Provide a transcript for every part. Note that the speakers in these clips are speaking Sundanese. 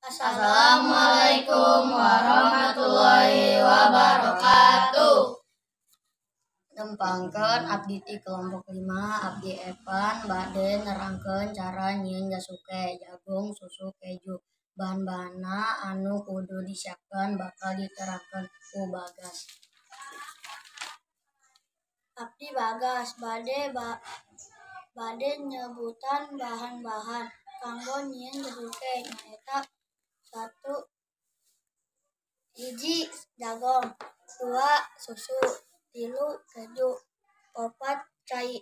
Assalamualaikum warahmatullahi wabarakatuh. Tepangkeun abdi ti kelompok 5, abdi Evan bade nerangkeun cara nyieun jasuke jagung susu keju. Bahan-bahanna anu kudu disiapkeun bakal diterangkeun ku Bagas. Abdi Bagas bade nyebutan bahan-bahan kanggo nyieun jasuke nyaeta 1 hiji jagong, 2 susu, 3 keju, 4 cai.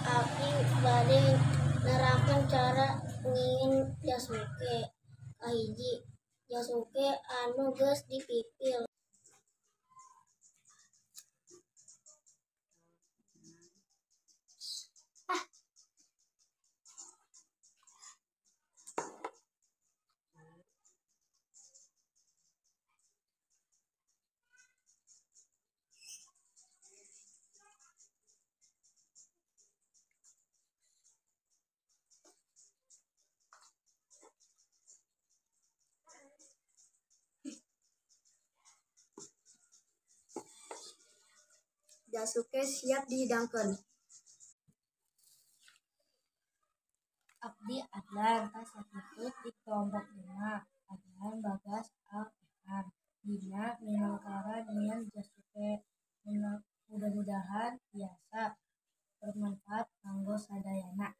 Abdi bade nerangkeun cara nyieun jasuke. Kahiji, jasuke anu geus dipipil. Jasuke siap dihidangkeun. Abdi Adlan tas sakitu ti kelompok 5, Adlan Bagas Al Evan. Dina minangkara nyieun jasuke. Mudah-mudahan tiasa bermanfaat kanggo sadayana.